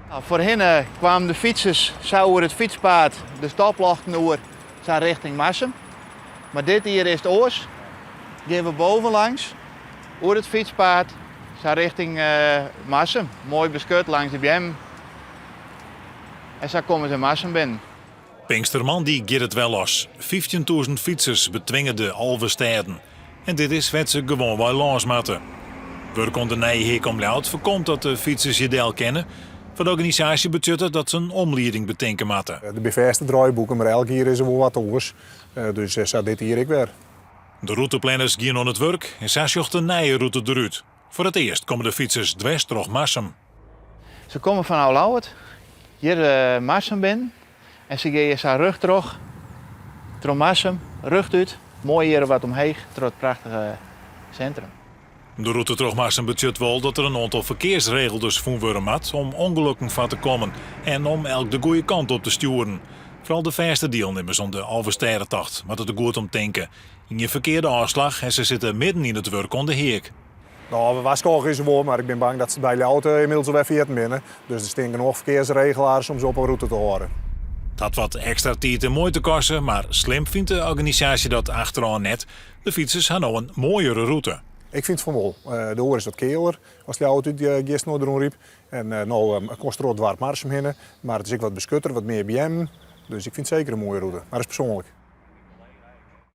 Foarhinne kwamen de fytsers sa oer it fytspaad de stopljochten oer sa rjochting Marsum. Mar dit jier is it oars. Gean we bovenlangs oer it fytspaad sa rjochting Marsum. Moai beskut langs de beammen. En sa komme se Marsum binnen. Pinkstermoandei giet it wer los. 15.000 fytsers betwinge de 11 stêden. En dit is wêr't se gewoanwei lâns moatte. Wurk oan de nije Heak om Ljouwert foarkomt dat de fytsers hjir del kinne. Foar de organisaasje betsjut dat dat se in omlieding betinke moatte. Der binne fêste draaiboeken, mar elk jier is der wol wat oars. Dus sa dit jier ek wer. De rûteplanners gean oan it wurk en sa sjocht de nije rûte derút. Foar it earst komme de fytsers dwers troch Marsum. Se komme fanôf Ljouwert, hjir Marsum binnen en se gean hjir sa rjocht troch, troch Marsum, rjochtút, moai hjir wat omheech troch it prachtige sintrum. De rûte troch Marsum betsjut wol dat der in oantal ferkearsregelders fûn wurde moat om ûngelokken foar te kommen en om elk de goede kant op te stjoeren. Foaral de fêste dielnimmers oan de Alvestêdetocht moatte der goed om tinke. Ien ferkearde ôfslach en se sitte midden yn it wurk oan de Heak. No, we warskôgje se wol, mar ik bin bang dat se by Ljouwert ynmiddels alwer ferjitten binne. Dus der stean genôch ferkearsregelaars om se op 'e rûte te hâlden. It hat wat ekstra tiid en muoite koste, mar slim fynt de organisaasje dat achterôf net. De fytsers ha no in moaiere rûte. Ik fyn it fan wol. De oare is wat kealer as Ljouwert út giest nei Dronryp. En no komst troch it doarp Marsum hinne, mar it is ek wat beskutter, wat mear beammen. Dus ik fyn it seker in moaie rûte, mar dat is persoanlik.